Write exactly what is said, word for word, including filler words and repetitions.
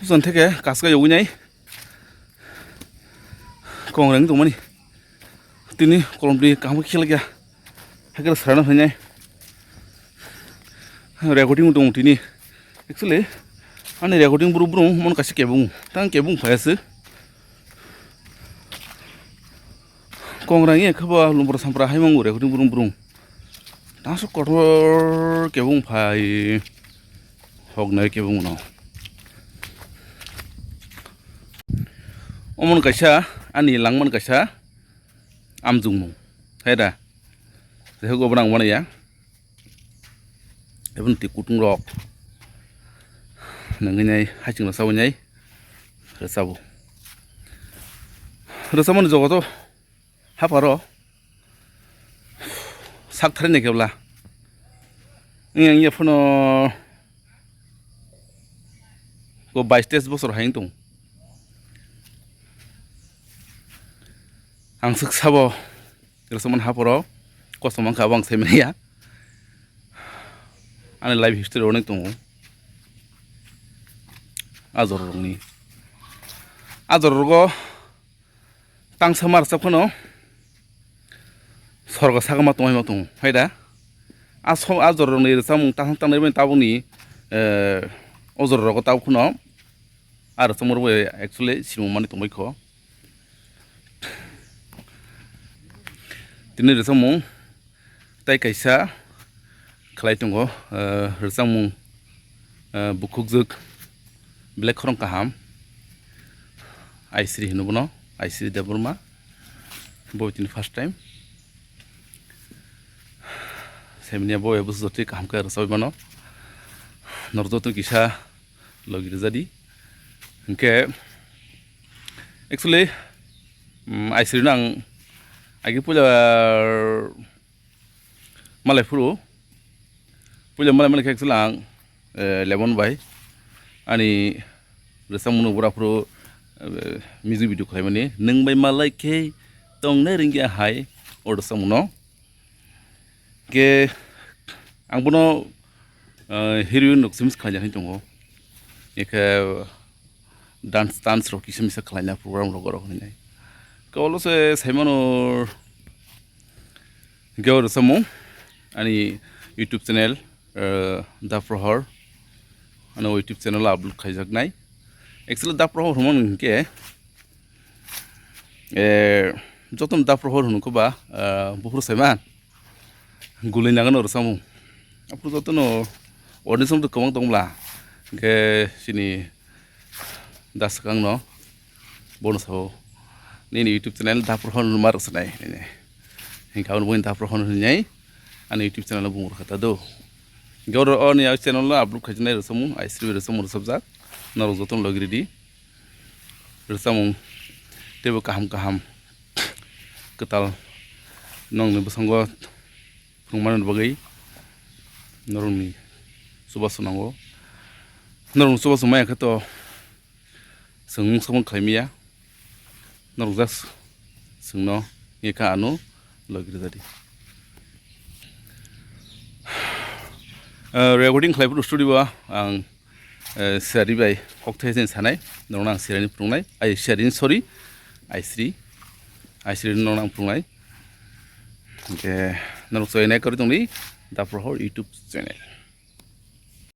Puson theke kaska yogwi nai. Kongrang tongmani. Tini kolom twi kaham khe khlakya. Hakhe srana phainai. Recording tong tini. Actually, ani recording buru buru mon kaisa kebung. Tang kebung phaya se. Kongrang ye khaba lumpur sampra hai mangu recording buru buru. Tang so kotor kebung phai. Hok nai kebung no. Omon kaisa, ani langman kaisa, amjungmung. Hai da? Rehok obo nang mani ya. Ebon ti kutung rok. Nangni nai haching rasa nai. Rasa bo. Rasa mani jogo to. Haparo sak thari ni kebla. Yang ya phono ko bais teis bosor haing tong. Ang sik sabo, rasa man haparo, kosom ang kabo ang semia. Ani life history onek tongo. Ajor rokni. Ajor rogo tangsa marsa phano sorgo sakama tongma tong hai da. A so, a jora rokni rwchapmung tang tangnai bai tabukni, eh, o jora rogo tabuk phano a rwchapmung rok bai actually simung mani tongbai kho. Tini rwchapmung tei kaisa khlai tongo, eh, rwchapmung, eh, bukhukjwk belai khorang kaham. Aisri hino bono, Aisri Debbarma. Bo tini first time. Semania bo ebo jotwi kaham khe rwchapmano. Norok joto kisa logi rwjadi. Hinkhe actually, mm, Aisri no ang agi puila malai phuru, puila malai malai khe actually ang, eh, Lemon bai ani rwchapmung no bura phuru, eh, music video khlaimani, "Nwng bai malai khe tongnai ringya hai," o rwchapmung no. Khe ang bono, eh, heroine rok simi khlaijak hinwi tongo. Ekhe dance, dance rok kisa misa khlaina program rok oro hinwi nai. Khe olo se saimano, khe oro samung ani YouTube channel, eh, Da Prohor, ano YouTube channel o upload khaijaknai. Actually, Da Prohor hwnmani hinkhe, eh, jotono Da Prohor hwnwi khe ba, eh, buphuru saiman. Gului nangano rwchapmung. Aphuru jotono audience rok kwbang tongmla. Hinkhe chini da swkangno bono sao, "Nini YouTube channel Da Prohor hwnwi ma rwchapnai," hinwi. Hinkhe aboni buini Da Prohor hwnwi ani YouTube channel o bung rwkha ta do. Hinkhe oro oni channel o upload khaijaknai rwchapmung, Aisri bai rwchapmung rwchapjak. Norok jotono logi rwdi. Rwchapmung teibo kaham kaham kwtal nongni bwskango phunukmani bagwi norokni chubachu nango. Norokni chubachu maya khe to chwng mungsa mung khlai maya. Norok just chwngno wngkha ano logi rwjadi. Eh, recording khlai phuru studio o ang, eh, Sirari bai kok thai thai sanai, norokno ang Sirari phunuknai, ai Sirari, sorry, Aisri, Aisri norokno ang phunuknai. Hinkhe norok chonai kwrwi tongdi Da Prohor YouTube channel.